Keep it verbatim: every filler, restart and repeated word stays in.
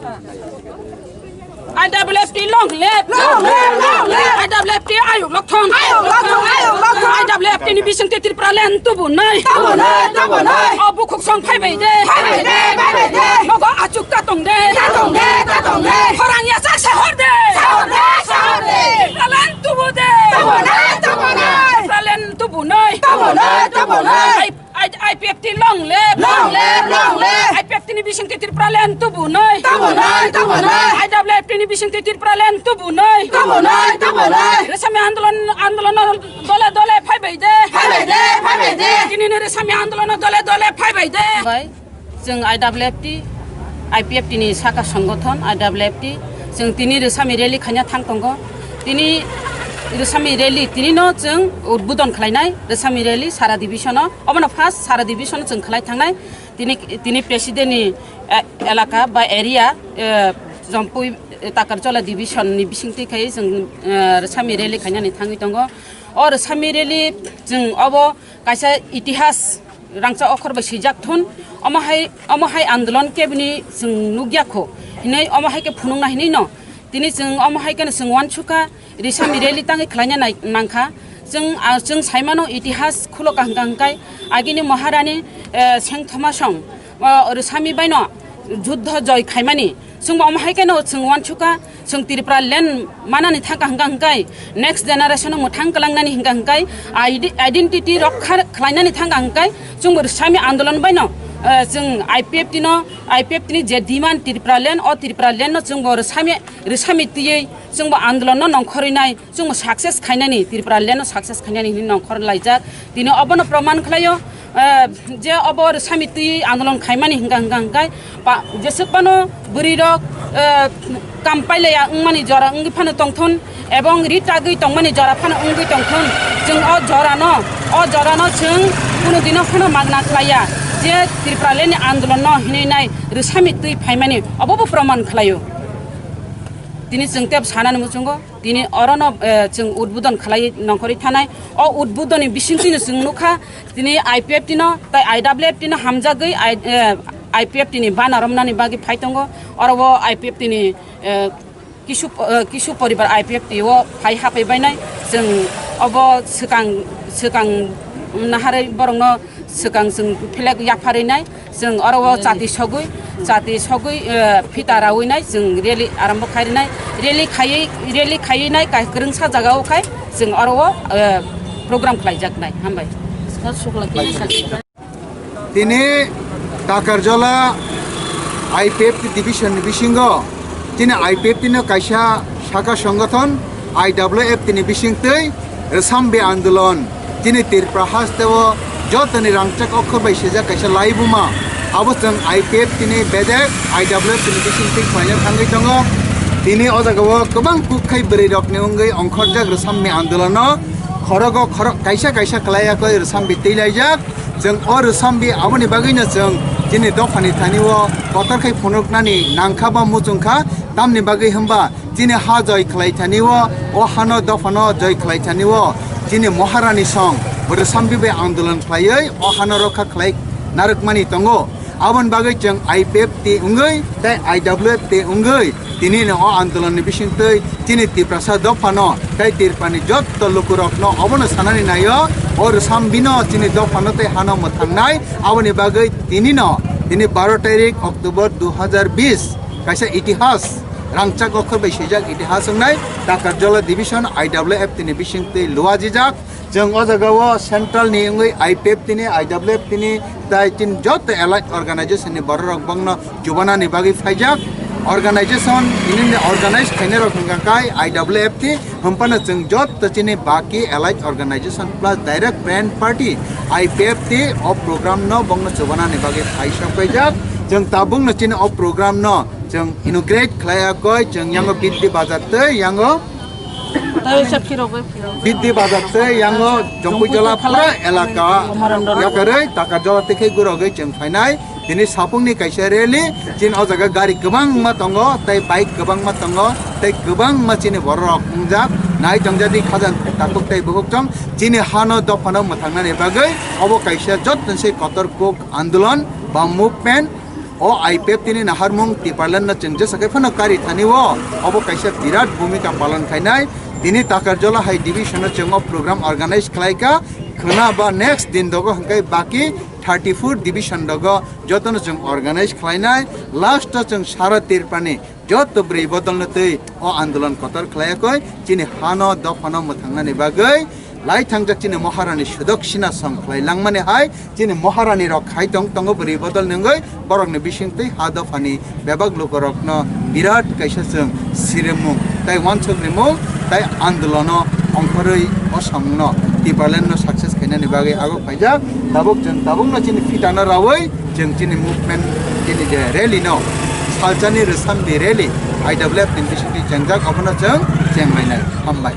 I W F T long live! Long live, long live! I W F T ayuk lokthon! Ayuk lokthon, ayuk lokthon! I W F T ni bisingtwi Tripura land tubunai! Tubunai, tubunai! O bukhuk song phaibai de! Phaibai de, phaibai de! Nogo achuk ta tong de! Ta tong de, ta tong de! Khorang yachak sahor de! Sahor de, sahor de! Tripura land tubu de! Tubunai, tubunai! Tripura land tubunai! Tubunai, tubunai! I, I P F T long live! Long live, long live! I P F T ni bisingtwi Tripura land tubunai! Tubunai, tubunai! I W F T ni bisingtwi Tripura land tubunai! Tubunai, tubunai! Resami andolon, andolon dole dole phaibai de! Phaibai de, phaibai de! Tini ni resami andolon dole dole phaibai de! Bai, chwng I W F T, I P F T ni saka songothon I W F T, chwng tini resami rally khaina thang tongo. Tini resami rally, tini no chwng udbodon khlainai resami rally sara division o. Obono first sara division chwng khlai thangnai. Tini, tini president ni, eh, elaka ba area, eh, Jompui, eh, Takarjola division ni bisingtwi khai chwng, eh, resami rally khainani thangwi tongo. O resami rally chwng obo kaisa itihas rangchak okhor bai swijak thun. Omo hai, omo hai andolon kebini chwng nukya kho hinwi omo hai khe phunukna hinwi no. Tini chwng omo hai kheno chwng uansukha, resami rally tangwi khlaina nai-, nangkha. Chwng, ah, chwng saimano itihas khulo kaham kaham khai agini Maharani, eh, Sengthoma song, oh, resami baino juddho joy khaimani. Chwngbo omo hai kheno chwng uansukha, chwng Tripura land manani thang kaham kaham khai, next generation no mwthang kwlangnani hwnkha hwnkhe, ide-, identity rokha khlainani thang kaham khai, chwngbo resami andolon baino, eh, chwng I P F T no, I P F T ni je demand Tripura land, o Tripura land no chwngbo resami, resami twiwi chwngbo andolon no nongkhorwi nai, chwngbo success khainani, Tripura land no success khainani hinwi nongkhor laijak. Tini obono proman khlaio, eh, je obo resami twiwi andolon khaimani hwnkha hwnkha hwnkhe pa-, jeswk phano bwrwi rok, eh, kam pailaiya wngmani jora wngwi phano tongthun, ebong ri tagwi tongmani jora phano wngwi tongthun. Chwng o jorano, o jorano chwng kunu dino phano magna khlaiya je Tripura land ni andolon no hinwi nai resami twi phaimani, obo bo proman khlaio. Tini chwng tep sanani muchungo, tini orono, eh, chwng udbodon khlai nongkhorwi thanai. O udbodoni bisingtwino chwng nukha, tini I P F T no, tai I W F T no hamjagwi I, eh, I P F T ni bana romnani bagwi phai tongo. Oro o I P F T ni, eh, kisu, eh, kisu poribar I P F T o phai hapai bainai. Chwng obo swkang, swkang naharwi borokno swkang chwng phelek yapharwi nai, chwng oro o chati sogwi, chati sogwi, eh, phita rawi nai, chwng rally arambo khai rinai, rally khaiwi, rally khaiwi nai, kai kwrwngsa jaga o khai chwng oro o, eh, program khlai jak nai. Hambai. Tini Takarjola I P F T division ni bisingo tini I P F T no kaisa saka songothon I W F T ni bisingtwi Rwsambi Andolon, chini Tripura hasteo jotoni rangchak okhor bai swijak kaisa laibuma. Abo chwng I P F T ni bedek I W F T ni bisingtwi khlaina thangwi tongo. Tini o jagao kwbang kuk khai bwrwi rokni wngwi ongkhorjak Rwsambi Andolono khorogo khorok kaisa kaisa khlaiya koi Rwsambi twilaijak. Chwng o Rwsambi aboni bagwino chwng chini dophani thani o kotor khai phunuknani nangkha ba muchungkha, tamni bagwi hwnba chini ha joi khlai thani o, o hano dophano joi khlai thani o, chini Maharani song Rwsambi bai andolon khlaiwi o hano rokha khlai narwkmani tongo. Aboni bagwi chwng I P F T wngwi tei I W F T wngwi tini no o andolon ni bisingtwi chini Tiprasa dophano tei Tripurani jotto lukurokno obono sanani naio, o Rwsambino chini dophano tei hano mwthangnai. Aboni bagwi tini no, tini baro tarik October dui hazar bis kaisa itihas, rangchak okhor bai swijak itihas wngnai, Takarjola division I W F T ni bisingtwi luajijak. Chwng o jagao central ni wngwi I P F T ni, I W F T ni, tai chini joto allied organization ni bororok bongno chubanani bagwi phaijak. Organization, ini ni organize khainai rok hwnkha khe I W F T, hwnphano chwng joto chini baki allied organization plus direct parent party I P F T o program no bongno chubanani bagwi phaisok paijak. Chwng tabukno chini o program no chwng inaugurate khlai yakoi, chwng yango Biddi Bazar tei yango Biddi Bazar tei yango Jompuijala pura elaka yakarwi Takarjola tei khe gurogwi chwng phainai. Tini sapungni kaisa rally, chini o jaga gari kwbangma tongo tei bike kwbangma tongo tei kwbangma chini bororok wngjak nai tongjadi khajang takhuk tei bukhuk chong chini hano dophano mwthangnani bagwi obo kaisa joto se kotor kok andolon ba movement. O I P F T ni naharmung Tipraland no chwng jesa khe phano kari thani o, obo kaisa birat bhumika palon khainai. Tini Takarjola hai division o chwng o program organize khlai kha, khwna ba next din dogo hwnkhe baki thirty four division dogo jotono chwng organize khlainai. Last o chwng sara Tripurani joto bwrwi bodolno twi o andolon kotor khlaiya koi chini hano dophano mwthangnani bagwi lai thangjak chini Maharani Sudaksina song khlai langmani hai chini Maharani rok khai tong tongo bwrwi bodol nungwi borokni bisingtwi ha dophani bebak lukorokno birat kaisa chwng sirimung tai uansuk rimung tai andolono ongkhorwi o samungno Tipraland no success khainani bagwi agok phaijak. Tabuk chwng tabukno chini phitano rawi chwng chini movement chini je rally no salsani rwsamdi rally I W F ni bisingtwi chengjak obono chwng chenglainai. Hambai.